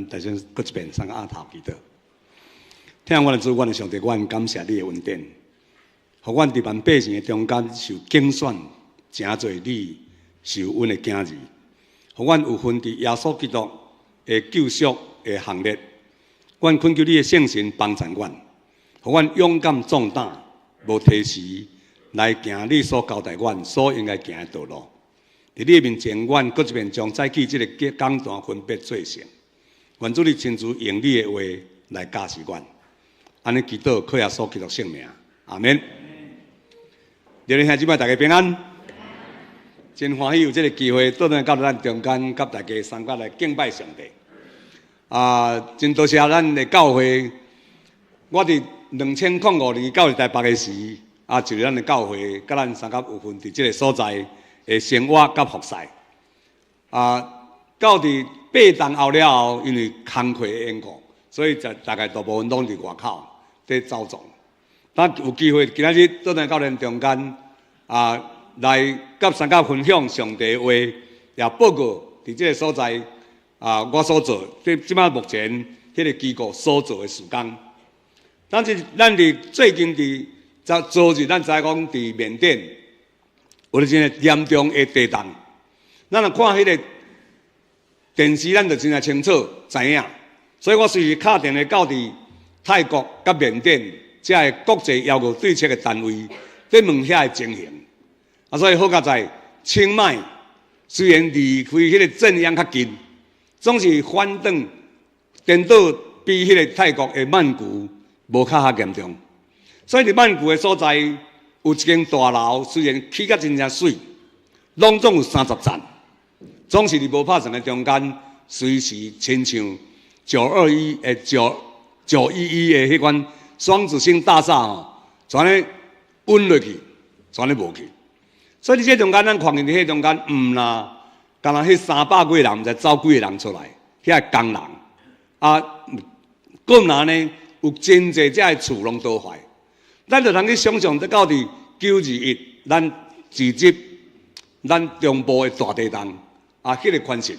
大聲閣一遍，三個阿頭祈禱。疼阮的主，阮的上帝，阮感謝你的恩典，予阮佇萬百姓的中間受揀選，成做你受阮的囝兒，予阮有份佇耶穌基督的救贖的行列。阮懇求你的聖神幫助阮，予阮勇敢壯膽，無推辭來行你所交代阮所應該行的道路。佇你的面前，阮閣一遍將早起這个講壇分別做聖。願主你親自用你的話來教示阮。按呢祈禱，靠耶穌基督聖名，阿門。弟兄姊妹，大家平安。真歡喜有這个機會，倒轉來到咱中間，佮大家相佮來敬拜上帝。啊，真多謝咱的教會。我佇2005年到台北的時，啊，就是咱的教會，佮咱相佮有份佇這个所在的生活佮服侍。啊，到佇8冬後了後，因為工課的緣故，所以就大概大部分攏佇外口佇走動。但有機會今仔日倒轉到咱中間啊，來佮相佮分享上帝的話，也報告佇這个所在啊，我所做，這這擺目前彼个機構所做的事工。但是咱佇最近佇昨昨日，咱知影講佇緬甸有一個嚴重的地動，咱若看彼个電視，咱就真正清楚知影。所以我隨時敲電話到佇泰國佮緬甸遮个國際醫療對策的單位，咧問遐个情形。啊，所以好佳哉清邁雖然離開彼个震央較近，總是反轉顛倒比彼个泰國的曼谷無較較嚴重。所以佇曼谷的所在有一間大樓，雖然起甲真正媠，攏總有30層，總是佇無拍算的中間，隨時親像921的9.911的彼款雙子星大廈吼，全咧穩落去，全咧無去。所以佇這中間，咱看見佇彼中間，毋若，敢若彼300幾个人，毋知走幾个人出來，遐个工人啊，閣若呢有真濟遮个厝攏倒壞。咱就通去想象，這到佇9.21，咱直接咱中部的大地動啊，彼个款式。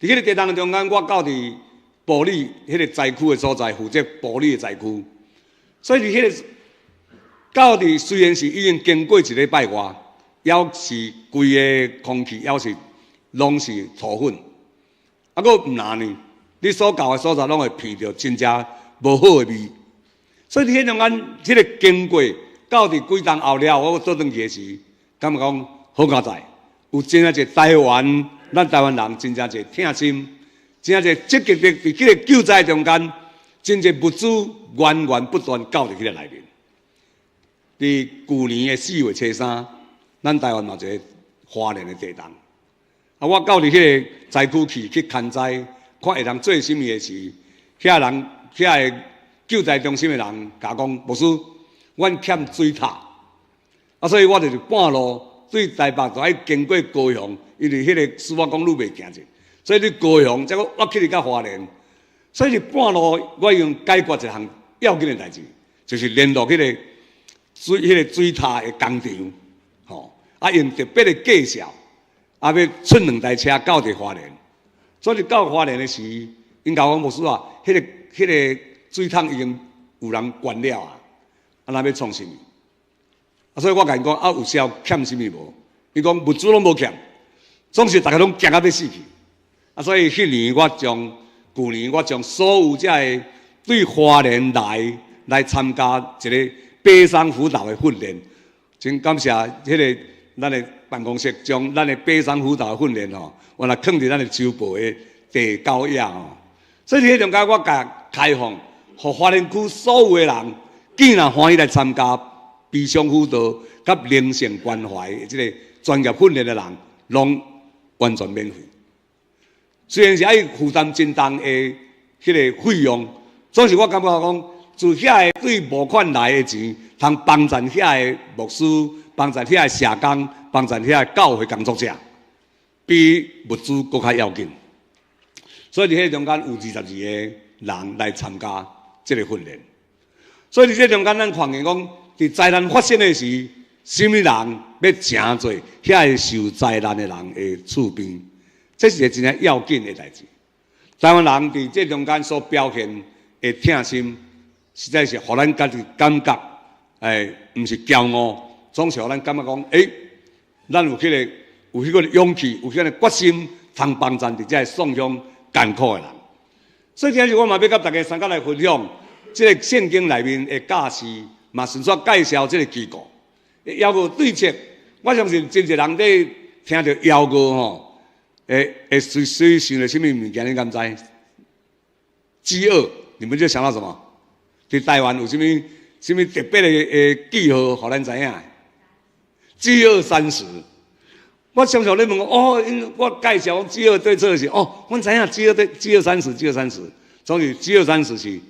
佇彼个地動中間，我到佇埔里彼个災區的所在，負責埔里的災區。所以佇彼个到佇雖然是已經經過一禮拜外，猶是規个空氣，猶是攏是塗粉。啊，閣毋若呢？你所到的所在，攏會鼻著真正無好的味。所以佇彼中間，彼个經過到佇幾冬後了，我倒轉去的時，感覺講好佳哉，有真正濟台灣，咱台灣人真正濟疼心，真正濟積極的佇彼个救災中間，真濟物資源源不斷到佇彼个內面。佇舊年的4月初3，咱台灣嘛有一個花蓮的地動。啊，我到佇彼个災區去去勘災，看會當做啥物的時，遐人遐個救災中心的人共我講，牧師，阮欠水塔。啊，所以我就是半路對台北就愛經過高雄，因為彼個蘇花公路袂行者，所以你高雄才閣挖起來到花蓮。所以佇半路我用解決一項要緊的代誌，就是聯絡彼個水塔的工廠，吼，啊用特別的介紹，啊欲出兩台車到佇花蓮。所以到花蓮的時，𪜶共我講牧師啊，彼個水桶已經有人關了啊，啊若欲創啥物？啊，所以我共𪜶講啊，有需要欠啥物無？伊講物資攏無欠，總是逐家攏驚甲欲死去。啊，所以彼年我將舊年我將所有遮个對花蓮來來參加一个悲傷輔導的訓練，真感謝彼个咱的辦公室將咱的悲傷輔導的訓練吼，原來囥佇咱的週報的第九頁吼。所以佇彼中間我共開放，予花蓮區所有的人，見若歡喜來參加悲傷輔導佮靈性關懷的這个專業訓練的人，攏完全免費。雖然是愛負擔真重的彼个費用，總是我感覺講，自遐个對募款來的錢，通幫助遐个牧師、幫助遐个社工、幫助遐个教會工作者，比物資閣較要緊。所以佇彼個中間有22個人來參加這个訓練。所以佇這中間，咱看見講，佇災難發生的時，啥物人欲成做遐个受災難的人的厝邊，這是一个真正要緊的代誌。台灣人佇這中間所表現的疼心，實在是予咱家己感覺，毋是驕傲，總是予咱感覺講，咱有彼個勇氣，有彼個決心，通幫贊佇這个宋鄉艱苦的人。所以今日我嘛欲佮大家相佮來分享，這个聖經內面的教示，嘛順紲介紹這个機構。枵餓對策，我相信真濟人咧聽著枵餓吼，會隨隨想著啥物物件，你敢知？飢餓，你們就想到什麼？佇台灣有啥物啥物特別的記號，予咱知影？飢餓三十。我常常咧問我，哦，𪜶我介紹講飢餓對策時，哦，阮知影飢餓三十，飢餓三十，總是飢餓三十是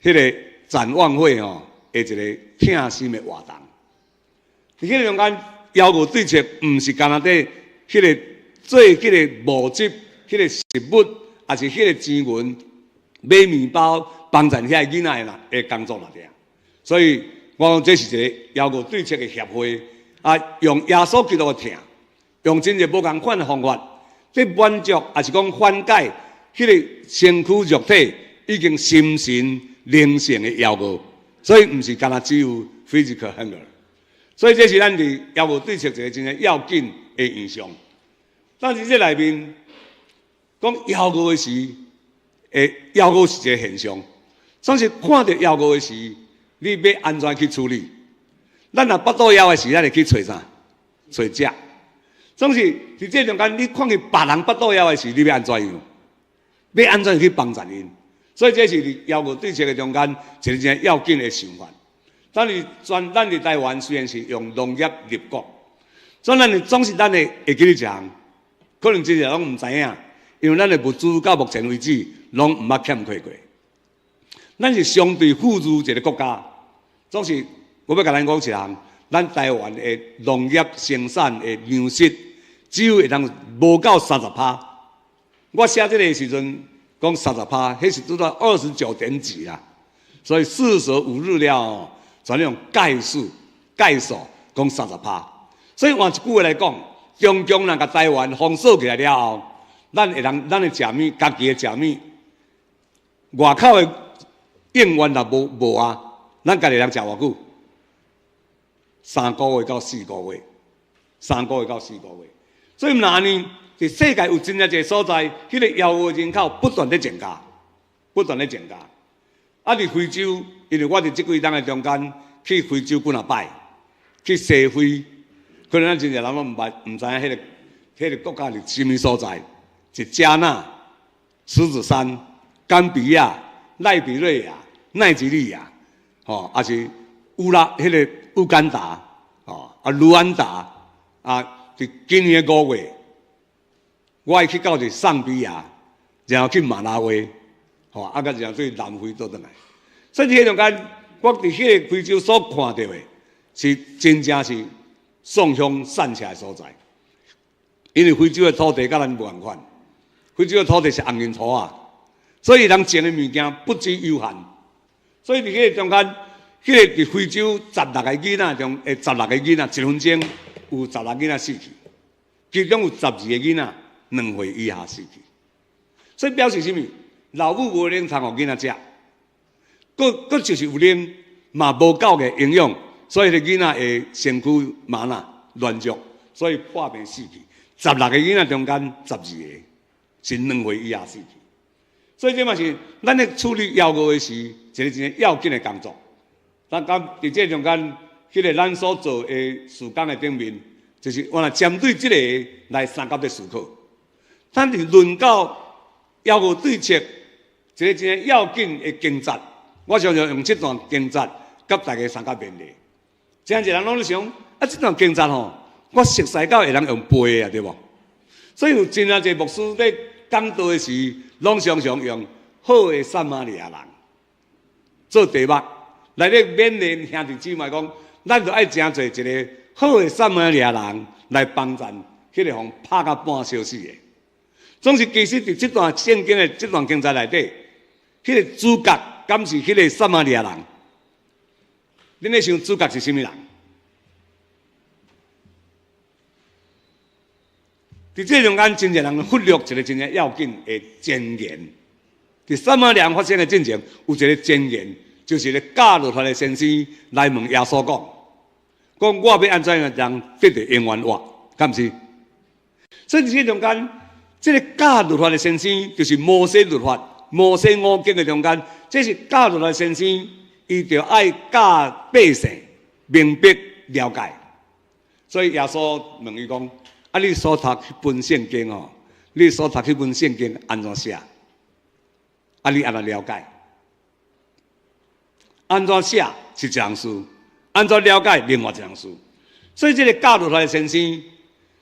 彼个展望會吼的一个疼心的活動。佇彼个中間，枵餓對策毋是干焦佇彼个做彼个募集、彼个食物，抑是彼个錢銀買麵包幫贊遐个囡仔的工作爾。所以我講這是一个枵餓對策的協會，啊，用耶穌基督的疼，用真濟無仝款的方法，去滿足，抑是講緩解彼个身軀肉體已經心神靈性的枵餓，所以毋是干焦只有 physical hunger。所以這是咱佇枵餓對策一个真正要緊的現象。但是這內面講枵餓的時，枵餓是一个現象。總是看著枵餓的時，你欲按怎去處理？咱若腹肚枵的時，咱會去揣啥？揣食。總是佇這中間，你看見別人腹肚枵的時，你欲按怎樣？欲按怎去幫助𪜶？所以這是佇枵餓對策的中間一个真要緊的想法。咱佇全咱佇台灣雖然是用農業立國，所以咱總是咱會會記得一項，可能真濟攏毋知影，因為咱的物資到目前為止攏毋捌欠缺過。咱是相對富裕一个國家，總是我欲共咱講一項，咱台灣的農業生產的糧食只有會當無夠30趴。我寫這个時陣講三十趴，彼是拄到二十九點幾啦，所以四捨五入了，全用概數概數講三十趴。所以換一句話來講，中共若共台灣封鎖起來了後，咱會當咱會食物，家己會食物，外口的應援若無無啊，咱家己會當食偌久？3個月到4個月，三個月到四個月。所以毋若按呢，佇世界有真濟所在，彼个枵餓人口不斷咧增加，不斷咧增加。啊，佇非洲，因為我佇這幾冬的中間去非洲幾若擺，去西非，可能咱真濟人攏毋捌，毋知影彼个國家佇啥物所在，是加納、獅子山、岡比亞、賴比瑞亞、奈及利亞，吼，抑是烏拉彼个烏干達，吼，啊，盧安達，啊，佇今年5月，我會去到佇尚比亞，然後去馬拉維，吼，啊，閣然後對南非倒轉來。所以佇彼中間，我佇彼个非洲所看著的，是真正是宋鄉散起來的所在。因為非洲的土地佮咱無仝款，非洲的土地是紅黏土啊，所以人種的物件不止有限。所以佇彼个中間，彼个佇非洲十六个囡仔中，十六個囡仔一分鐘有十六囡仔死去，其中有12個囡仔2歲以下死去。所以表示啥物？老母無奶通予囡仔食，閣閣就是有奶，嘛無夠的營養，所以彼個囡仔會身軀麻那軟弱，所以破病死去。十六個囡仔中間十二個是2歲以下死去。所以這嘛是咱咧處理枵餓的時，一個真要緊的工作。咱講佇這中間，彼個咱所做的事工的頂面，就是我來針對這個來相佮咧思考。咱佇論到枵餓對策，一個真要緊的經節，我常常用這段經節佮大家相佮勉勵。真濟人攏咧想，啊，這段經節吼，我熟似到會當用背的啊，對無？所以有真啊濟牧師咧講道的時，攏常常用好的撒瑪利亞人做題目，來咧勉勵兄弟姊妹講，咱著愛成做一個好的撒瑪利亞人來幫贊彼個予拍甲半燒死的。總是其實佇這段聖經的這段經節內底，彼個主角敢是彼個撒瑪利亞人？恁咧想主角是啥物人？佇這中間，真濟人忽略一個真正要緊的箴言。佇撒瑪利亞發生的進前，有一個箴言，就是個教律法的先生來問耶穌講：講我欲按怎樣人得著永遠活，敢毋是？所以佇這中間，這個教律法的先生就是摩西律法、摩西五經的中間，這是教律法的先生，伊著愛教百姓明白了解。所以耶穌問伊講：啊，你所讀彼本聖經吼，你所讀彼本聖經按怎寫？啊，你按怎了解？按怎寫是一項事，按怎了解另外一項事。所以這個教律法的先生，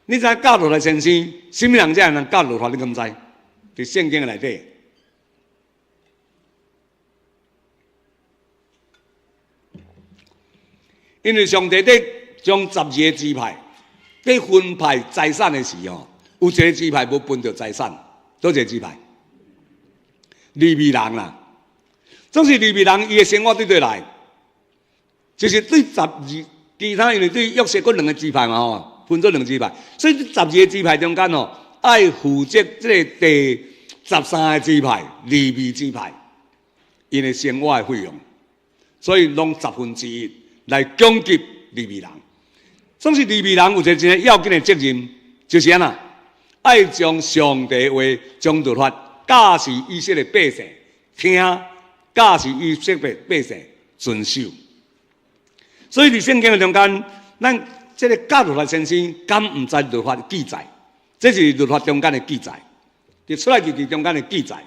你知影教律法的先生，啥物人才會教律法？你敢知？佇聖經內底，因為上帝佇將十二个支派佇分派財產的時候，有一个支派無分著財產，佗一个支派？利未人啦，總是利未人，伊的生活對佗來，就是對十二其他，因為對約瑟閣兩个支派嘛吼，分做兩支派，所以十二个支派中間吼，愛負責這个第十三個支派利未支派，𪜶的生活的費用，所以攏十分之一來供給利未人。總是利未人有一個真要緊的責任，就是按怎，愛將上帝話、將律法教示以色列百姓聽，教示以色列百姓遵守。所以佇聖經的中間，咱這个教律法先生敢毋知律法的記載？這是律法中間的記載，佇出埃及記中間的記載。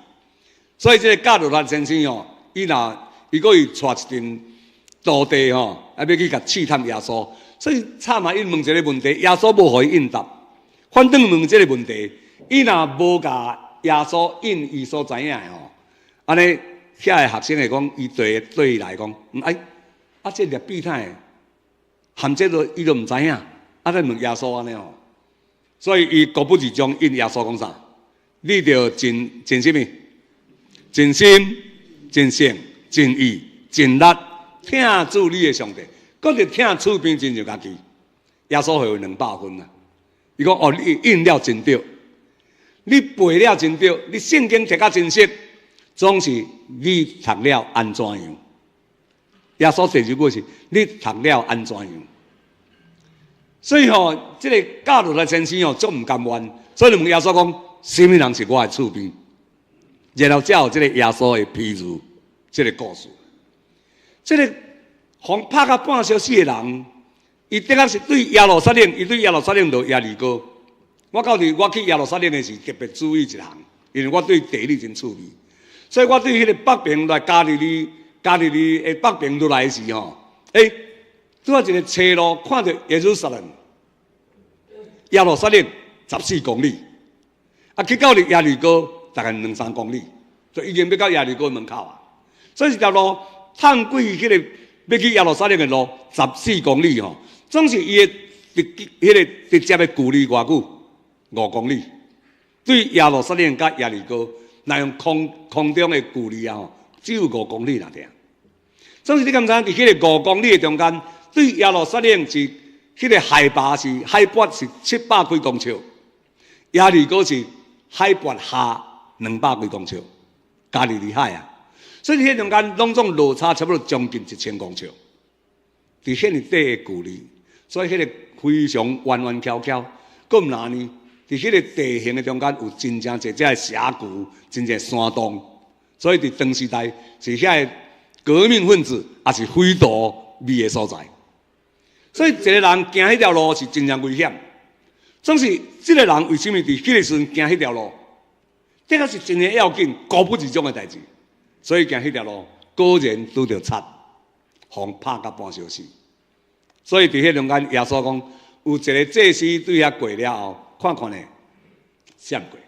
所以這个教律法先生哦，伊若伊閣伊帶一陣徒弟吼，啊欲去共試探耶穌。所以慘啊！伊問一个問題，耶穌無予伊應答。反轉問這个問題，伊若無共耶穌應伊所知影的吼，按呢遐个學生會講，伊對對伊來講，哎，啊這立比太含這个伊都毋知影，啊再問耶穌按呢吼，所以伊固不而終應耶穌講啥？你著盡盡啥物？盡心、盡性、盡意、盡力，疼主你的上帝。閣著疼厝邊親像家己，耶穌予伊200分啊！伊講哦，你應了真對，你背了真對，你聖經讀甲真熟，總是你讀了按怎樣？耶穌第二句是，你讀了按怎樣？所以吼，這个教律的先生吼足毋甘願，所以就問耶穌講：啥物人是我的厝邊？然後才有這个耶穌的譬喻，這个故事，這个。予拍甲半燒死的人，伊的確是對耶路撒冷，伊對耶路撒冷到耶利哥。我到佇我去耶路撒冷的時，特別注意一項，因為我對地理真趣味，所以我對彼個北爿來加利利、加利利的北爿落來的時吼，欸，拄仔一个斜路看著耶路撒冷，耶路撒冷十四公里，啊，去到佇耶利哥大概兩三公里，就已經欲到耶利哥門口啊。所以這條路探過彼个。欲去耶路撒冷的路十四公里吼，總是伊的直彼个直接的距離偌久？五公里。對耶路撒冷佮耶利哥，若用空空中的距離啊吼，只有五公里爾爾。總是你敢知影？佇彼个五公里的中間，對耶路撒冷是彼个海拔是海拔是七百幾公尺，耶利哥是海拔下兩百幾公尺，加利利海啊。所以彼中間攏總落差差不多將近一千公尺，佇彼爾短的距離，所以彼个非常彎彎曲曲。閣毋若呢，佇彼个地形的中間有真正濟這个峽谷，真濟山洞，所以佇當時代是遐個革命分子抑是匪徒覕的所在。所以一個人行彼條路是真正危險。總是這个人為啥物佇彼个時陣行彼條路？這个是真正要緊、孤不一種的代誌。所以行彼條路，果然拄著賊，予拍甲半燒死。所以佇彼中間，耶穌講有一个祭司對遐過了後，看看呢，閃過。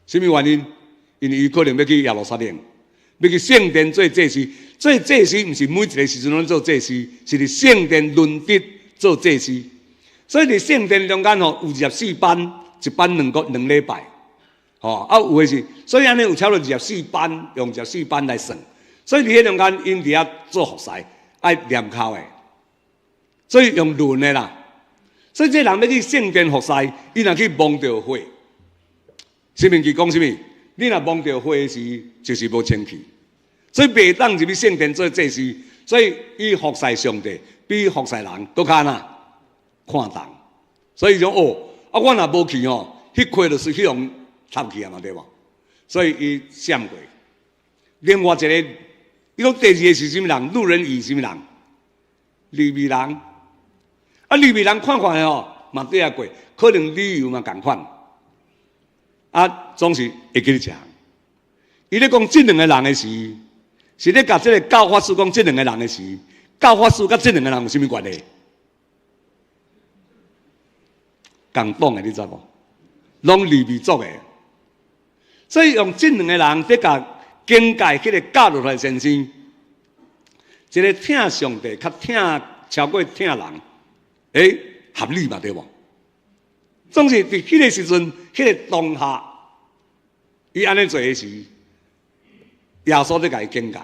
啥物原因？因為伊可能欲去耶路撒冷，欲去聖殿做祭司。做祭司毋是每一个時陣攏做祭司，是佇聖殿輪值做祭司。所以佇聖殿中間吼，有二十四班，一班兩個兩禮拜。吼，啊有的是，所以按呢有差不多二十四班，用二十四班來算。所以佇彼中間，𪜶佇遐做服侍，愛念口的，所以用輪的啦。所以這人欲去聖殿服侍，伊若去摸著血，申命記講啥物？你若摸著血時，就是無清氣，所以袂當入去聖殿做祭司。所以伊服侍上帝，比服侍人閣較哪看重。所以講哦，啊，我若無去吼，彼塊就是去予插去啊嘛，對無？所以伊閃過。另外一個，伊講第二個是啥物人？路人乙是啥物人？利未人。啊，利未人看看吼，嘛對仔過，可能理由嘛仝款。啊，總是會記得一項。伊咧講這兩个人的時，是咧共這个教法師講這兩个人的時，教法師佮這兩个人有啥物關係？共黨的你知無？攏利未族的，所以用這兩个人佇共警戒彼个教落來先生，一个疼上帝，較疼超過疼人，欸，合理嘛對無？總是佇彼个時陣，彼个當下，伊按呢做的時，耶穌咧共伊警戒，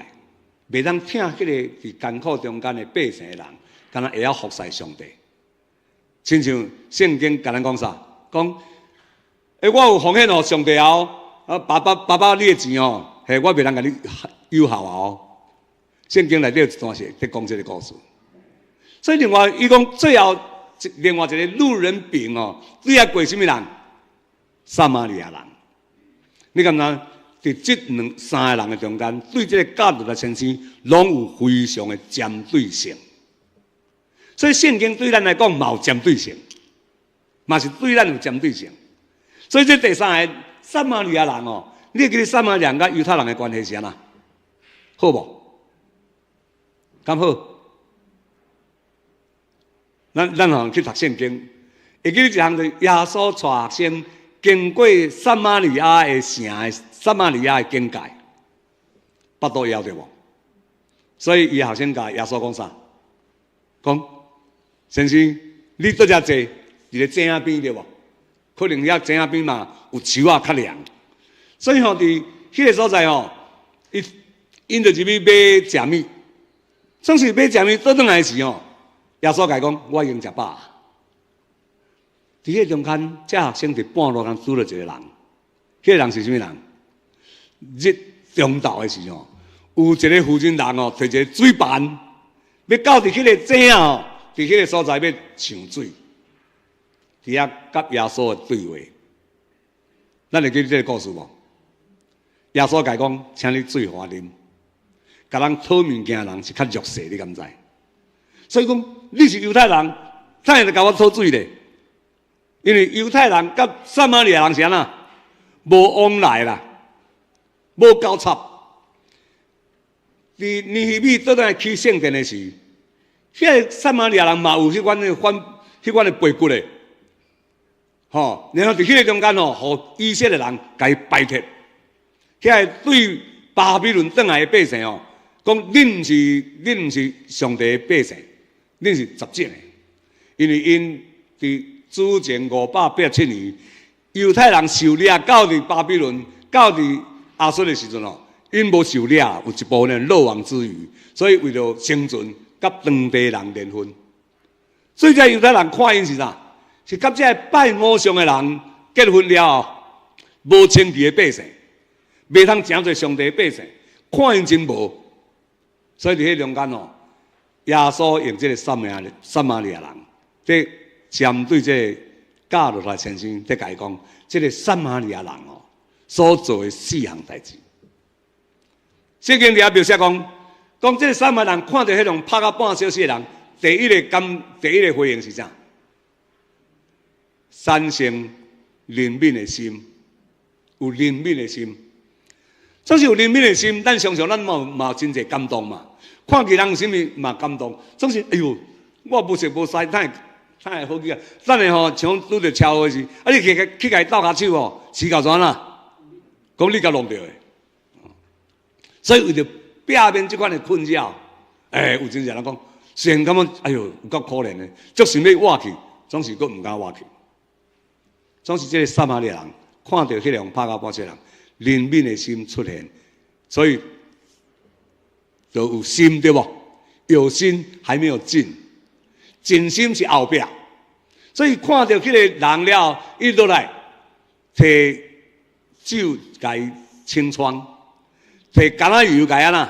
袂當疼彼個佇艱苦中間的百姓的人，敢若會曉服侍上帝。親像聖經共咱講啥？講，欸，我有奉獻予上帝哦，啊，爸爸爸爸，你的錢哦，嘿，我袂當共你有效啊哦。聖經內底有一段是佇講這个故事。所以另外，伊講最後另外一个路人丙哦，對仔過啥物人？撒瑪利亞人。你敢知？佇這兩三个人的中間，對這个教落來先生，攏有非常的針對性。所以聖經對咱來講嘛有針對性，嘛是對咱有針對性。所以這第三个撒瑪利亞人哦，你會記得撒瑪利亞人佮猶太人的關係是按怎？好無？敢好？咱咱吼去讀聖經，會記得一項就是耶穌帶學生經過撒瑪利亞的城，撒瑪利亞的境界，腹肚枵對無？所以伊學生共耶穌講啥？講先生，你佗遮坐？佇咧井仔邊對無？可能遐井仔邊嘛有樹仔較涼，所以吼佇彼个所在吼，伊𪜶就入去買食物，總是買食物倒轉來時吼，耶穌共伊講：我已經食飽。佇彼个中間，這學生佇半路上拄著一個人，彼个人是啥物人？日中晝的時吼，有一个婦人人哦，提一个水盤，欲到佇彼个井吼，佇彼个所在欲搶水，佇遐佮耶穌的對話。咱會記得這个故事無？耶穌共伊講，請你水予我啉。共人討物件的人是較弱勢，你敢知？所以講，你是猶太人，怎會來共我討水咧？因為猶太人佮撒瑪利亞人是按怎？無往來啦，無交叉。佇尼希米倒轉來起聖殿的時，彼个撒瑪利亞人嘛有彼款的反，彼款的背骨的，吼。然後佇彼个中間吼，予以色列人共伊排斥。遐个對巴比倫轉來的百姓哦，講恁毋是上帝的百姓，恁是雜種的，因為𪜶佇主前587年，猶太人受掠到佇巴比倫，到佇亞述的時陣哦，𪜶無受掠，有一部分人漏網之魚，所以為著生存，佮當地人聯婚。所以這猶太人看𪜶是啥？是佮這个拜偶像的人結婚了後，無清氣的百姓，袂通成做上帝的百姓，看𪜶真無。所以佇彼中間哦，耶穌用這个撒瑪利亞人，這針對這个教落來先生，佇共伊講，這个撒瑪利亞人哦，所做的四項代誌。聖經裡描寫講，講這个撒瑪利亞人看著彼種拍甲半小死的人，第一个回應是啥？產生憐憫的心，有憐憫的心。總是有憐憫的心，咱常常咱嘛嘛真濟感動嘛。看見人有啥物嘛感動，總是哎喲，我無熟無師，哪會好去啊？等下吼，像拄著車禍時，啊你去去共伊鬥跤手吼，死到怎啊？講你共弄著的。所以為著避免這款的困擾，欸，有真濟人講，雖然感覺哎喲有夠可憐的，足想欲活去，總是閣毋敢活去。總是這个撒瑪利亞人看著彼个拍甲半死人，憐憫的心出現，所以就有心對無？有心還沒有盡，盡心是後壁。所以看著彼个人了，伊落來提酒共伊清瘡，提橄欖油共伊按怎，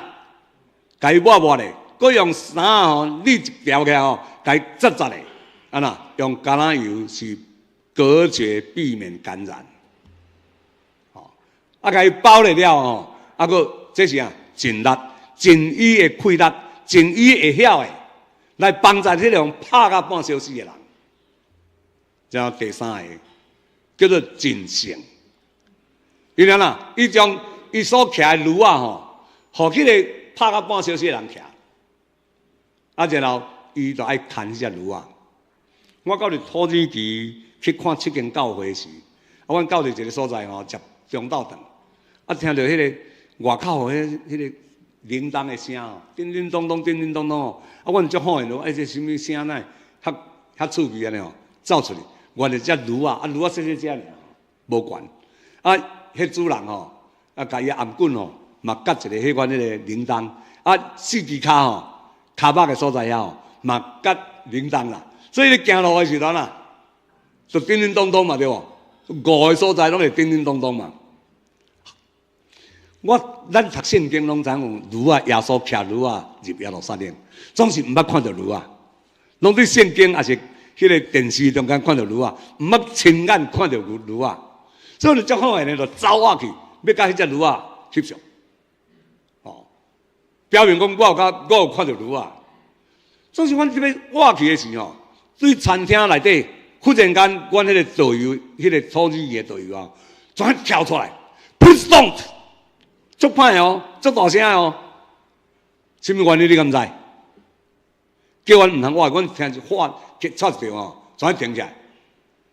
共伊抹抹咧，閣用衫吼捋一條起來吼，共伊紮紮咧，按怎用橄欖油是隔絕避免感染。吼，啊，共伊包咧了吼，啊，閣這是啊，盡力盡伊的氣力，盡伊會曉的，來幫助這種拍甲半燒死的人。然後第三个叫做盡性，因為啦，伊將伊所騎的驢仔吼，予彼个拍甲半燒死的人騎，啊，然後伊就愛牽彼隻驢仔。我到佇土耳其去看七間教會時，啊，阮到佇一个所在吼，食中晝頓，啊，聽著彼个外口彼个鈴鐺的聲吼，叮叮咚咚，叮叮咚咚吼，啊，阮足好奇，哎，這啥物聲呢？較較趣味按呢吼，走出去。原來隻驢仔，啊，驢仔細細隻爾，無懸。啊，彼主人吼，啊，共伊頷頸吼，嘛結一个彼款彼个鈴鐺。啊，四支跤吼，跤肉的所在遐吼，嘛結鈴鐺啦。所以你行路的時陣啊，就叮叮咚咚嘛，對無？五个所在攏會叮叮咚咚嘛。咱讀聖經攏知影有驢仔，耶穌騎驢仔入耶路撒冷，總是毋捌看著驢仔，攏佇聖經抑是彼个電視中間看著驢仔，毋捌親眼看著驢仔，所以就足好的呢，就走仔去，欲共彼隻驢仔翕相，哦，表明講我有看著驢仔。總是阮這欲倚去的時候，對餐廳內底，忽然間，阮彼个導遊，彼个土耳其的導遊啊，怎跳出來？Please don't，足歹哦，足大聲哦，啥物原因你敢知？叫阮毋通倚，阮聽一喊，掣一著吼，怎停起來？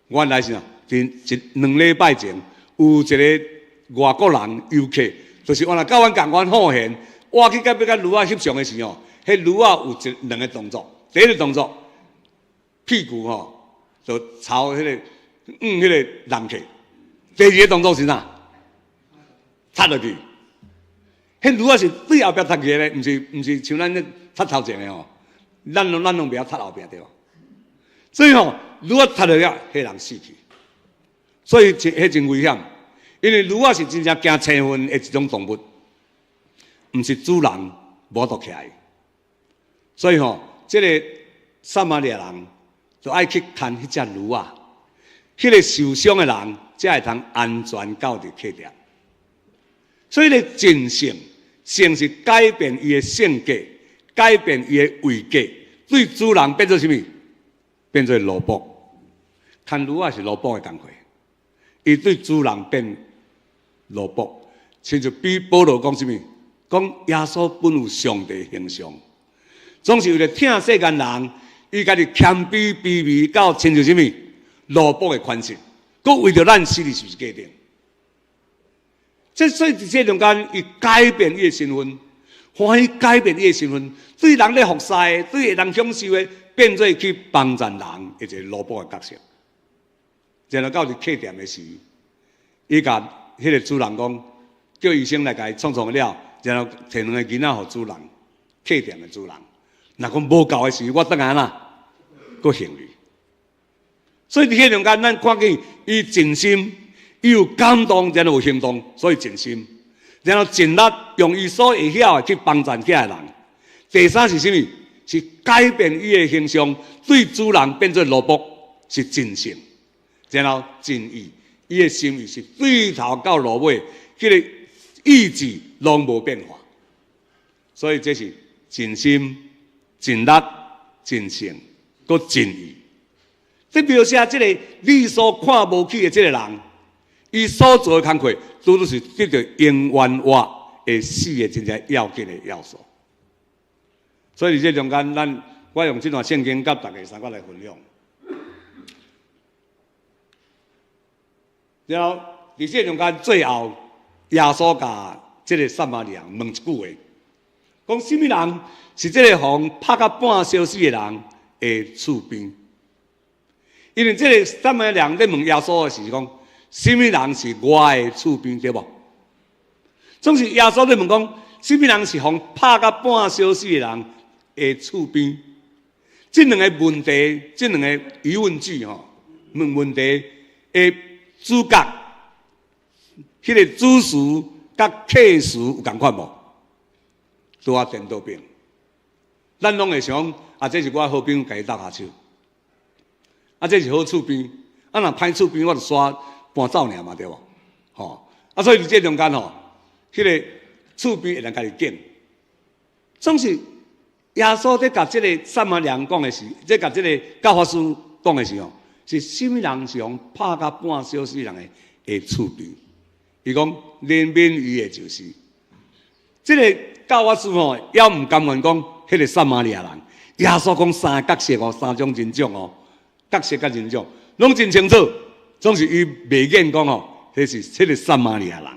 原來是啥？佇一兩禮拜前，有一个外國人遊客，就是原來佮阮仝款好閒，倚去欲共驢仔翕相的時候，彼驢仔有一兩个動作，第一个動作，屁股吼就朝彼个彼个人客；第二个動作是啥？踢落去。彼驢仔是對後壁踢去的，毋是像咱咧踢頭前的吼。咱攏袂曉踢後壁對無？所以吼，驢仔踢落了，彼人死去。所以這彼真危險，因為驢仔是真正驚青糞的一種動物，毋是主人無法度騎。所以吼，這个撒瑪利亞人就愛去牽彼隻驢仔，彼个受傷的人才會通安全到佇客店。所以咧，盡性，性是改變伊的性格，改變伊的位格，對主人變做啥物？變做奴僕。牽驢仔是奴僕的工課，伊對主人變奴僕，親像比保羅講啥物？講耶穌本有上帝形象，總是為著疼世間人，伊家己謙卑卑微到親像啥物？奴僕的款式，閣為著咱死佇十字架頂。這所以佇這中間，伊改變伊的身份，歡喜改變伊的身份，對人咧服侍，對會當享受的，變做去幫助人的一个奴僕的角色。然後到佇客店的時，伊共彼个主人講，叫醫生來共伊創創了，然後提兩个囡仔予主人，客店的主人。若講無夠的時，我轉來按怎，閣還你。所以佇彼中間，咱看見伊盡心，伊有感動，然後有行動，所以盡心，然後盡力用伊所會曉的去幫助遐个人。第三是啥物？是改變伊的形象，對主人變做奴僕，是盡性。然後盡意，伊的心意是對頭到落尾，彼个意志攏無變化。所以這是盡心、盡力、盡性、閣盡意。這表示這个你所看無起的這个人，伊所做的工課，拄拄是得著永遠活的四个真正要緊的要素。所以佇這中間，我用這段聖經佮大家三個來分享。然後佇這中間，最後耶穌共這个撒瑪利亞人問一句話，講啥物人是這个予拍甲半燒死的人的厝邊？因為這个撒瑪利亞人咧問耶穌的是講，啥物人是我的厝邊，對無？總是耶穌咧問講，啥物人是予拍甲半燒死的人的厝邊？這兩个問題，這兩个疑問句吼，問問題的主角，彼个主詞佮客詞有仝款無？拄仔顛倒變。咱攏會想，啊，這是我好朋友共伊搭跤手，啊，這是好厝邊，啊，若歹厝邊，我就煞搬走爾嘛，對無？吼，啊，所以佇這中間吼，彼个厝邊會當家己揀，總是耶穌佇共這个撒瑪利亞人講的是，這共這个教法師講的時候，是啥物人是予拍甲半小死人的厝邊？伊講憐憫伊的就是，這个教法師吼，猶毋甘願講彼个撒瑪利亞人。耶穌講三个角色哦，三種人種哦，角色佮人種攏真清楚，總是伊袂願講吼，彼是彼个撒瑪利亞人。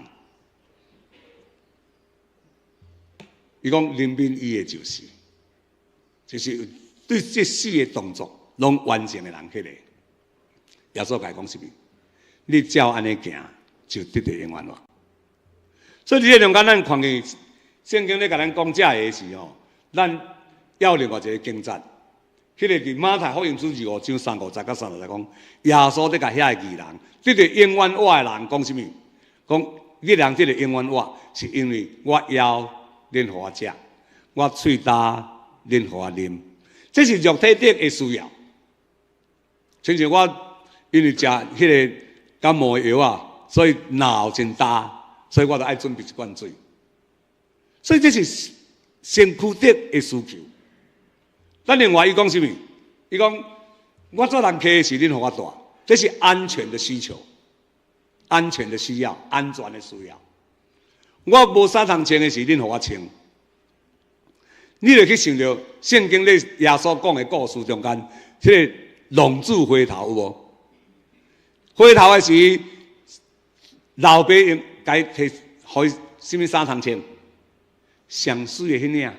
伊講憐憫伊的就是，就是對這四个動作攏完成的人，彼個耶穌共伊講啥物？你照按呢行，就得著永遠活。所以佇這中間，咱看見聖經咧共咱講這个時吼，咱要另外一个經節，彼个佇馬太福音書25章35節佮36節講，耶穌佇共遐个義人，得著永遠活的人講啥物？講彼人得著永遠活，是因為我枵，恁予我食；我喙焦，恁予我啉。這是肉體頂的需要。親像我因為食彼个感冒的藥啊，所以腦真焦，所以我就愛準備一罐水。所以這是身軀頂的需求。咱另外伊講啥物？伊講我做人客的時，恁予我蹛，這是安全的需求，安全的需要，安全的需要。我無衫通穿的時，恁予我穿。你就去想著聖經咧耶穌講的故事中間，這个浪子回頭有無？回頭的時，老爸用共伊提予伊啥物衫通穿？上媠的彼領，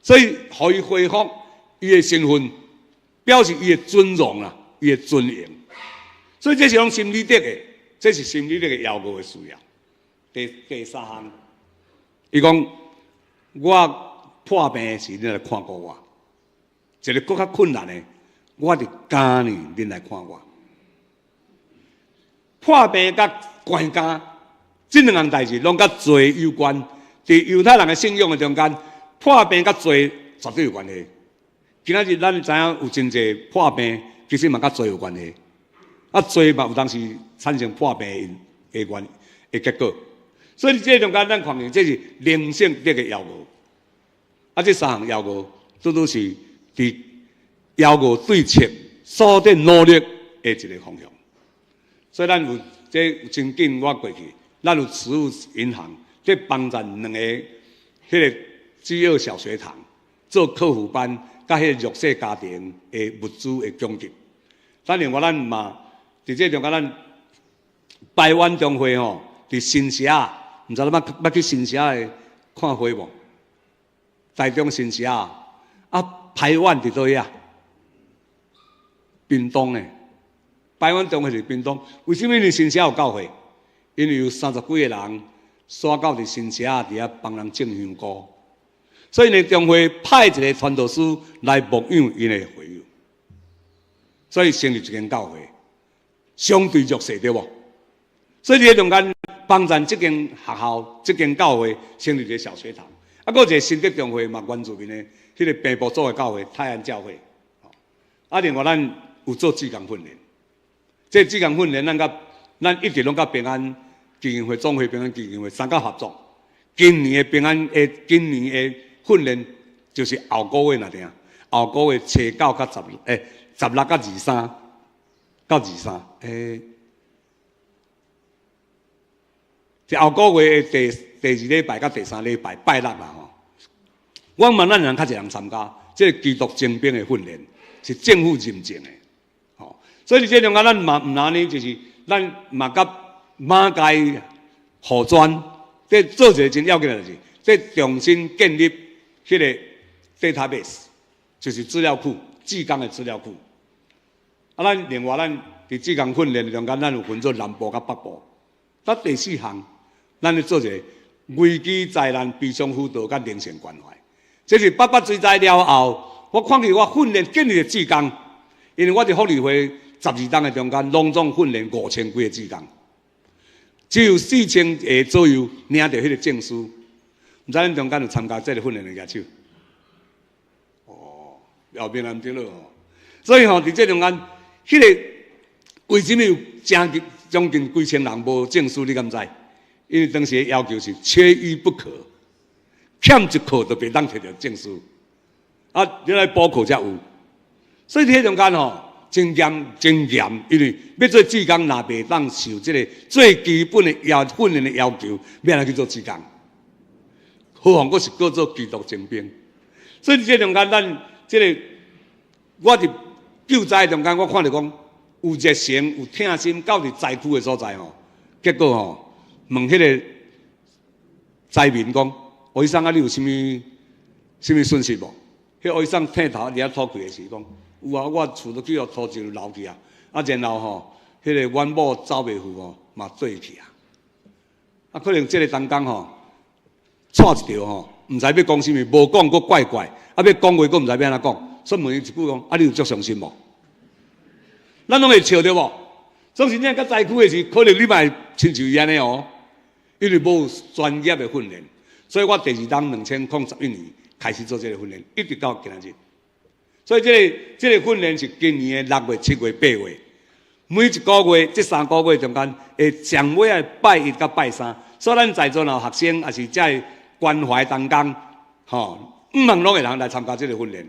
所以予伊恢復伊的身份，表示伊的尊榮啊，伊的尊嚴。所以這是講心理的，這是心理的枵餓的需要。第三項，伊講我破病的時，恁來看顧我；一个閣較困難的，我佇監裡，恁來看我。破病佮關監，這兩項代誌攏佮罪有關。佇猶太人的信仰的中間，破病佮罪絕對有關係。今仔日咱知影有真濟破病，其實嘛佮罪有關係。啊，罪嘛有當時產生破病的原的結果。所以這中間咱看見，這是靈性的枵餓。啊，這三項枵餓，拄拄是佇枵餓對策所得努力的一個方向。所以咱有這真緊，我過去，咱有食物銀行，這幫助兩个彼个飢餓小學堂做課輔班，佮彼個弱勢家庭的物資的供給。咱另外咱嘛，佇這中間咱排灣中會吼，佇新社，毋知你捌捌去新社的看會無？台中新社啊，排灣佇佗位啊？屏東的排灣中會是屏東，為啥物佇新社有教會？因為有三十幾个人徙到佇新社佇遐幫人種香菇，所以呢，中會派一个傳道師來牧養𪜶的會友，所以成立一間教會，相對弱勢對無？所以佇中間幫贊這間學校、這間教會成立一个小學堂，啊，閣有一个新竹中會嘛，原住民的彼个平埔族的教會泰安教會，啊，另外咱有做志工訓練，這個志工訓練咱佮咱一直攏佮平安基金會、總會平安基金會三甲合作。今年的平安的今年的訓練就是後個月若定，後個月初九佮十，十六佮二三，到二三，這後個月的第二禮拜佮第三禮拜拜六啦吼。我問咱人較濟人參加這個基督精兵的訓練，是政府認證的，吼。所以佇這中間，咱嘛毋但呢，就是咱嘛佮馬偕護專，這做一个真要緊的代誌，這重新建立彼个 database，就是資料庫，志工的資料庫。啊，咱另外咱佇志工訓練中間，咱有分做南部佮北部。啊，第四項，咱咧做一个危機災難悲傷輔導佮靈性關懷。這是八八水災了後，我看見我訓練建立的志工，因為我佇福利會12冬的中間，攏總訓練5000幾个志工，只有4000個左右領著彼个證書。毋知恁中間有參加這个訓練的舉手？哦，後邊毋對了吼。所以吼，佇這中間，彼个為啥物有將近將近幾千人無證書？你敢知？因為當時的要求是缺一不可，欠一課就袂當摕著證書。啊，你來補課才有。所以佇彼中間吼，真嚴真嚴，因為欲做志工，若袂當受這个最基本的要訓練的要求，欲按怎去做志工？何況閣是閣做基督精兵。所以佇這中間，咱這个我佇救災中間，我看著講有熱誠、有疼心，到佇災區的所在吼，結果吼問彼个災民講：吳醫生啊，你有啥物啥物損失無？彼個醫生剃頭佇遐吐氣的時講：有啊，我厝都去予土石流去啊，啊，然後吼，彼个阮某走袂赴吼，嘛綴去啊。啊，可能這个同工吼，掣一著吼，毋知欲講啥物，無講閣怪怪，啊，欲講話閣毋知欲按怎講，所以問伊一句講：啊，你有足傷心無？咱攏會笑對無？總是你較災區的時，可能你嘛會親像伊按呢哦，因為無專業的訓練，所以我第二冬2011年開始做這个訓練，一直到今仔日。所以這个訓練是今年的6月、7月、8月，每一個月這3個月中間會上尾的拜一佮拜三，所以咱在座若有學生，抑是這个關懷同工，吼，毋茫攏會通來參加這个訓練。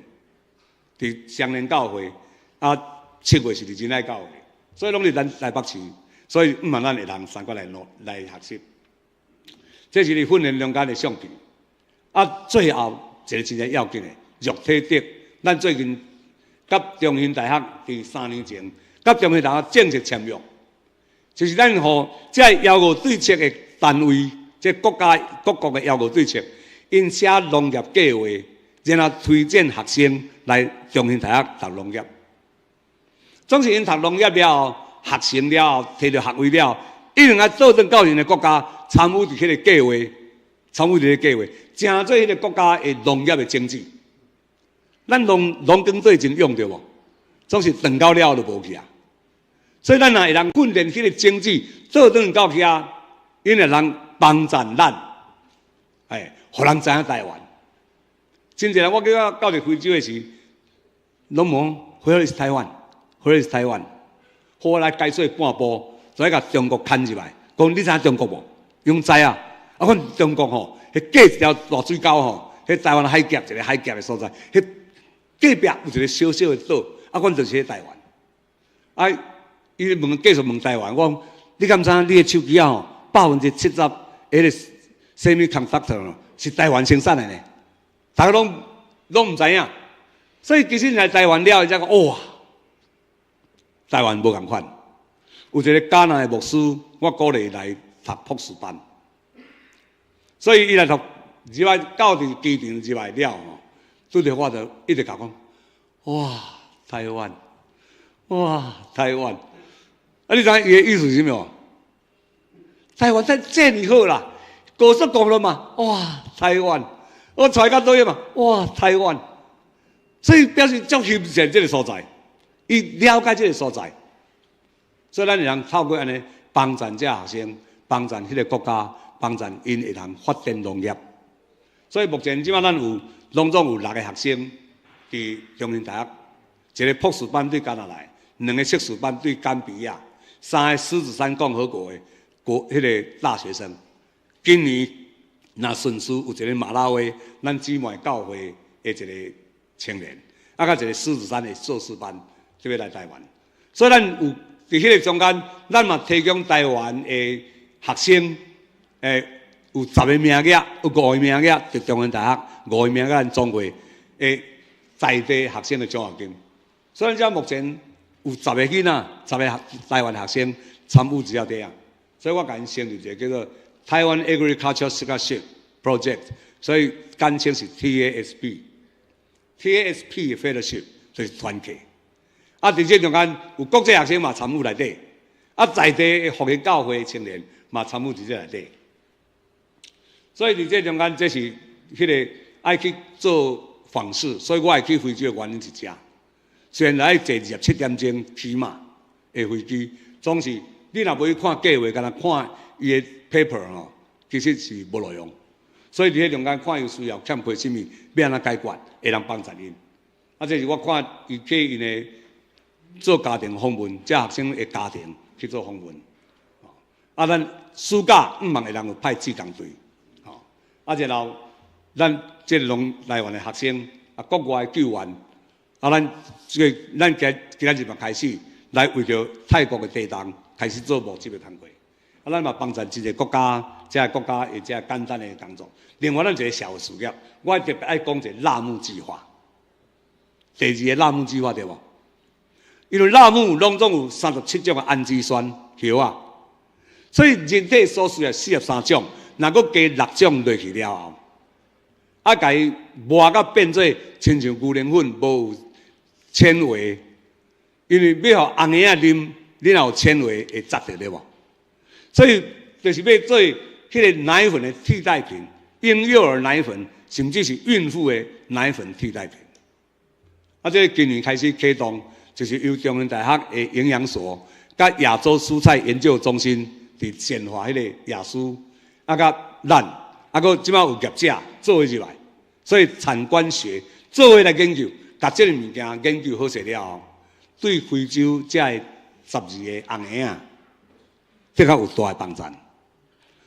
佇雙連教會，啊，7月是佇仁愛教會，所以攏佇咱台北市，所以毋茫咱會通三個來來來學習。這是佇訓練中間的相片。啊，最後一个真正要緊的肉體德，咱最近佮中興大學佇3年前，佮中興大學正式簽約，就是咱予這个遙五對策的單位，這國家各國的遙五對策，𪜶寫農業計劃，然後推薦學生來中興大學讀農業。總是𪜶讀農業了後，學成了後，摕著學位了後，一定愛倒轉到𪜶的國家參與佇彼个計劃，參與佇彼個計劃，成做彼个國家的農業的經濟。咱農農耕隊真用對無？總是長到了就無去啊。所以咱若會通訓練彼個經濟，倒轉到遐，𪜶會通幫贊咱，哎，予人知影台灣。真濟人我記得到佇非洲的時，攏問 Where is Taiwan？Where is Taiwan？後來開說半步，就愛共中國牽入來，講你知影中國無？伊講知啊。啊，阮中國吼，彼隔一條大水溝吼，彼台灣海峽一个海峽的所在，彼隔壁有一个小小的島，啊，阮就是彼台灣。啊，伊問繼續問台灣，我講你敢知影你的手機仔吼，70%彼个 semiconductor 是台灣生產的呢？大家攏攏毋知影，所以其實來台灣了，伊才講哇，台灣無仝款。有一个加拿的牧師，我鼓勵來讀博士班，所以伊來讀入來到佇機場入來了吼，拄著我就一直共講，哇，台灣，哇，台灣，啊，你知影伊的意思是啥物無？台灣真遮爾好啦，高速公路嘛，哇，台灣，我揣到佗位嘛，哇，台灣，所以表示足欣賞這个所在，伊了解這个所在，所以咱會通透過按呢幫贊這學生，幫贊彼个國家，幫贊𪜶會通發展農業。所以目前這擺咱有攏總有六个學生佇中興大學，一个博士班對加拿大，兩个碩士班對岡比亞，三个獅子山共和國的國彼个大學生。今年若順序有一个馬拉威，咱姊妹教會的一个青年，啊，佮一个獅子山的碩士班，這欲來台灣。所以咱有佇彼个中間，咱嘛提供台灣的學生，有10個名額，有五個名額佇中興大學，五個名額咱總會的在地學生的獎學金。所以咱目前有十個囡仔，十個台灣學生參與這底啊。所以我共𪜶成立一個叫做台灣 Agriculture Scholarship Project，所以簡稱是 TASP。TASP Fellowship 就是團契。啊，佇這中間有國際學生嘛參與內底，啊，在地的福音教會青年嘛參與佇這內底。所以佇這中間，這是彼个愛去做訪視，所以我會去非洲的原因是這。雖然愛坐27點鐘起碼的飛機，總是你若無去看計劃，干焦看伊的 paper 吼，其實是無路用。所以佇彼中間看有需要欠缺啥物，欲按怎解決，會當幫助𪜶。啊，這是我看伊去𪜶的做家庭訪問，這學生的家庭去做訪問。啊，咱暑假毋望會當有派志工隊。吼，啊，然後咱這個攏台灣的學生，啊，國外的救援，啊，咱這個咱今今仔日嘛開始來為著泰國的地動開始做募集的工作。啊，咱嘛幫助一個國家，這個國家的這簡單的工作。另外，咱一個社會事業，我特別愛講一個辣木計劃。第二个辣木計劃對無？因為辣木攏總有37種的氨基酸藥啊，所以人體所需的43種，若閣加六種落去了後，啊，共伊磨甲變做親像牛奶粉，無有纖維。因為欲予紅嬰仔啉，你若有纖維會扎著對無？所以就是欲做彼個奶粉的替代品，嬰幼兒奶粉，甚至是孕婦的奶粉替代品。啊，這個今年開始啟動，就是由中央大學的營養所，佮亞洲蔬菜研究中心佇善化彼個亞書，啊，佮咱，啊，閣這擺有業者做伙入來，所以產官學做伙來研究，共這個物件研究好勢了後，對非洲這个12個紅嬰仔，的確有大的幫助。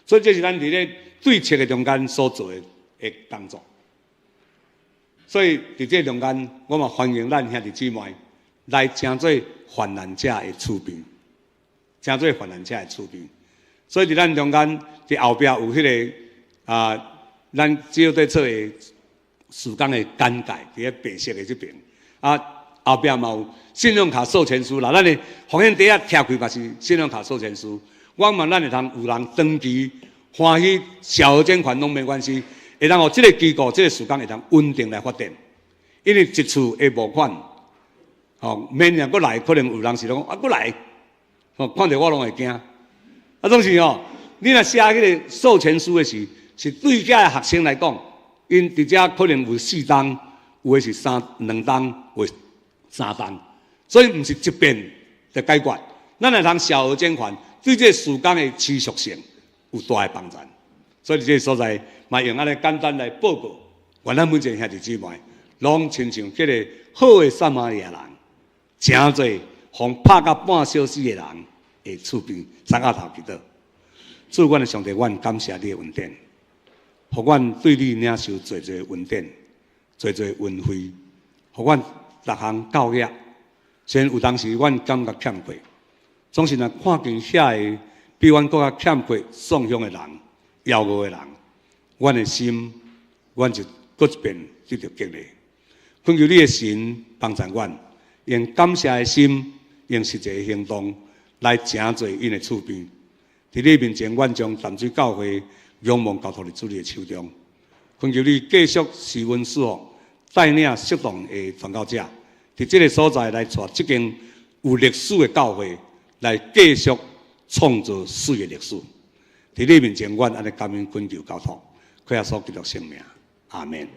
所以這是咱佇咧對策的中間所做的工作。所以佇這中間，我嘛歡迎咱兄弟姊妹來成做患難者的厝邊，成做患難者的厝邊。所以佇咱中間，佇後壁有彼個啊，咱只有對策的事工的簡介，佇咧白色的這邊啊，後壁嘛有信用卡授權書啦。咱的奉獻袋仔拆開嘛是信用卡授權書。我嘛咱會通有人長期歡喜小額捐款攏沒關係，會當予這個機構、這個事工會當穩定來發展。因為一次的募款，吼，明年閣來，可能有人是講啊，閣來，吼，看著我攏會驚。啊，總是吼，你若寫彼個授權書的時，是對遮的學生來講，𪜶佇遮可能有四冬，有的是三兩冬，有的三冬，所以毋是一遍就解決。咱會通小額捐款，對這個事工的持續性有大的幫助。所以這個所在嘛用按呢簡單來報告，願咱每一個兄弟姊妹，攏親像這個好的撒瑪利亞人，誠濟予拍甲半小死的人的厝邊，三額頭祈禱。主阮的上帝，阮感謝你的恩典，予阮對你領受濟濟恩典，濟濟恩惠，予阮逐項教業。雖然有當時阮感覺欠缺，總是若看見遐個比阮閣較欠缺送鄉的人、枵餓的人，阮的心，阮就閣一遍得著激勵。懇求你的神幫助阮，用感謝的心，用實際的行動來成做𪜶的厝邊。佇你面前，阮將淡水教會仰望交託佇主你的手中。懇求你繼續施恩賜福，帶領適當的傳教者，佇這個所在來帶這間有歷史的教會，來繼續創造水的歷史。佇你面前，阮按呢感恩懇求交託，靠耶穌基督聖名，阿門。